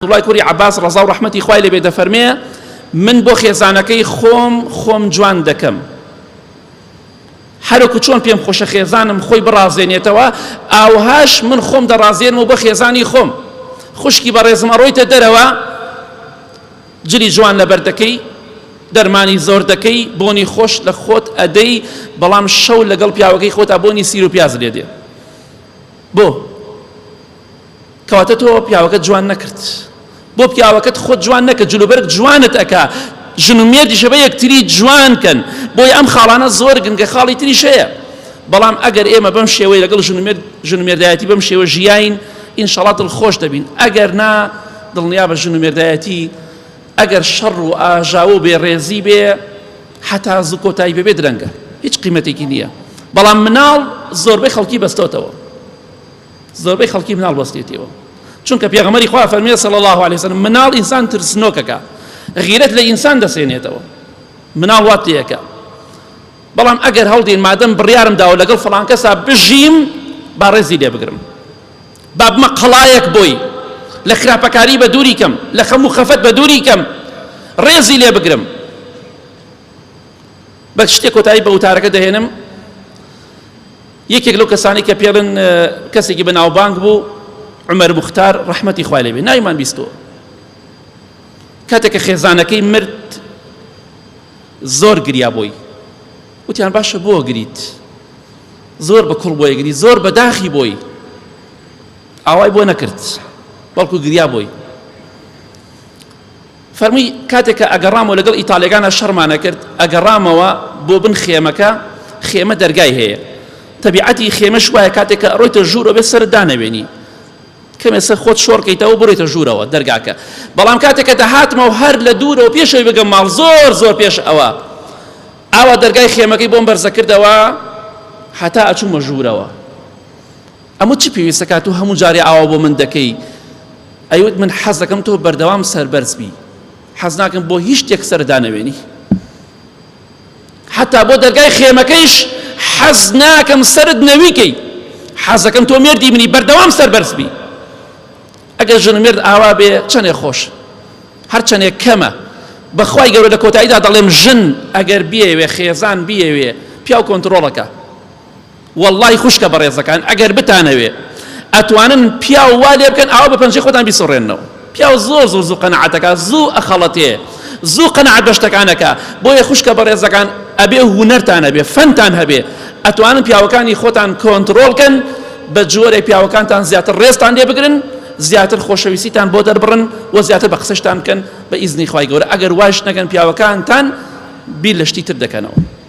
عەبدوڵای کوڕی عەباس ڕەزا و ڕەحمەتی خوای لێ بێ دەفەرمێ من بۆ خێزانەکەی خۆم خۆم جوان دەکەم هەروەکو چۆن پێم خۆشە خێزانم خۆی بڕازێنێتەوە ئاوهاش من خۆم دەڕازێنم و بۆ خێزانی خۆم خوشکی بەڕێزم ئەڕۆیتە دەرەوە جلی جوان لەبەر دەکەی دەرمانی زۆر دەکەی بۆنی خۆش لە خۆت ئەدەی بەڵام شەو لەگەڵ پیاوەکەی خۆتا بۆنی سیر و پیاز لێ دێ بۆ کەواتە تۆ پیاوەکەت جوان نەکرد بۆ پیاوەکەت خۆت جوان نەکە جلوبەرگ جوانت ئەکا ژن و مێردیشە بە یەکتری جوان کەن بۆیە ئەم خاڵانە زۆر گرنگە خاڵی تریش هەیە بەڵام ئەگەر ئێمە بەم شێوەی لەگەڵ ژن و مێرد ژن و مێردایەتی بەم شێوە ژیاین ئینشەڵا دڵخۆش دەبین ئەگەر نا دڵنیا بە ژن و مێردایەتی ئەگەر شەڕ و ئاژاوە و بێڕێزی بێ هەتا زوو کۆتایی بێ درەنگە هیچ قیمەتێکی نییە بەڵام مناڵ زۆربەی خەڵکی بەستۆتەوە زۆربەی خەڵکی مناڵ بەستێتیەوە چونکە پێغەمبەری خوا فەرمیێ صلی الله علیه وسلم مناڵ ئینسان ترسنۆکەکە غیرەت لە ئینسان دەسێنێتەوە مناڵ وات لێەکە بەڵام ئەگەر هەڵدین مادەم بڕیارم داوە لەگەڵ فڵان کەسا بژیم با ڕێزی لێ بگرم با بمە قەڵایەک بۆی لە خراپەکاری بە دووری کەم لە خەم و خەفەت بە دووری کەم ڕێزی لێ بگرم بە شتێک کۆتایی بە وتارەکە دەهێنم یەکێک لەو کەسانەی کە پێڵن کەسێکی بەناوبانگ بوو عومەر موختار ڕەحمەتی خوای لێ بێ ناویمان بیستووە کاتێک کە خێزانەکەی مرد زۆر گریا بۆی وتیان باشە بۆ گریت زۆر بە کوڵ بۆی گری زۆر بە داخی بۆی ئاوای بۆ نەکرد بەڵکو گریا بۆی فەرمووی، کاتێک کە ئەگەڕامەوە لەگەڵ ئیتاڵیەکانا شەڕمان ئەکرد، ئەگەڕامەوە بۆ بن خێمەکە، خێمە دەرگای هەیە، تەبیعەتی خێمەش وایە کاتێک کە ئەڕۆیتە ژوورەوە بێ سەرت دانەوێنی، کەمێ سەر خۆت شۆڕ کەیتەوە بڕۆیتە ژوورەوە دەرگاکە، بەڵام کاتێک کە دەهاتمەوە هەر لە دوورەوە پێش ئەوەی بگەم ماڵ زۆر زۆر پێش ئەوە ئاوا دەرگای خێمەکەی بۆم بەرزەکردەوە هەتا ئەچوومە ژوورەوە. ئەمە چ پێویستە کات تۆ هەموو جارێ ئاوا بۆ من دەکەی؟ ئەیوت من حەز دەکەم تۆ بەردەوام سەربەرز بی، حەز ناکەم بۆ هیچ شتێک سەرت دانەوێنی، حەتا بۆ دەرگای خێمەکەیش حەز ناکەم سەرت نەوی کەی، حەز دەکەم تۆ مێردی منی بەردەوام سەربەرز بی. ئەگەر ژن و مێرد ئاوا بێ چەنێ خۆش، هەرچەنێ کەمە، بەخوای گەورە لە کۆتاییدا دەڵێم ژن ئەگەر بیەوێ خێزان بیەوێ پیاو کۆنترۆڵەکە. وەڵای خوشکە بەڕێزەکان ئەگەر بتانەوێ ئەتوانن پیاو وا لێ بکەن ئاوا بە پەنجەی خۆتان بیسوڕێننەوە پیاو زۆر زۆر زوو قەناعەتەکە زوو ئەخەڵەتێ زوو قەناعەت بە شتەکانەکە بۆیە خوشکە بەڕێزەکان ئەبێ هونەرتان هەبێ فەنتان هەبێ ئەتوانن پیاوەکانی خۆتان کۆنتڕۆڵ کەن بە جۆرێک پیاوەکانتان زیاتر ڕێزتان لێ بگرن زیاتر خۆشەویستیتان بۆ دەربڕن و زیاتر بە قسەشتان بکەن بە ئیزنی خوای گەورە ئەگەر وایش نەکەن پیاوەکانتان بیر لە شتی تر دەکەنەوە.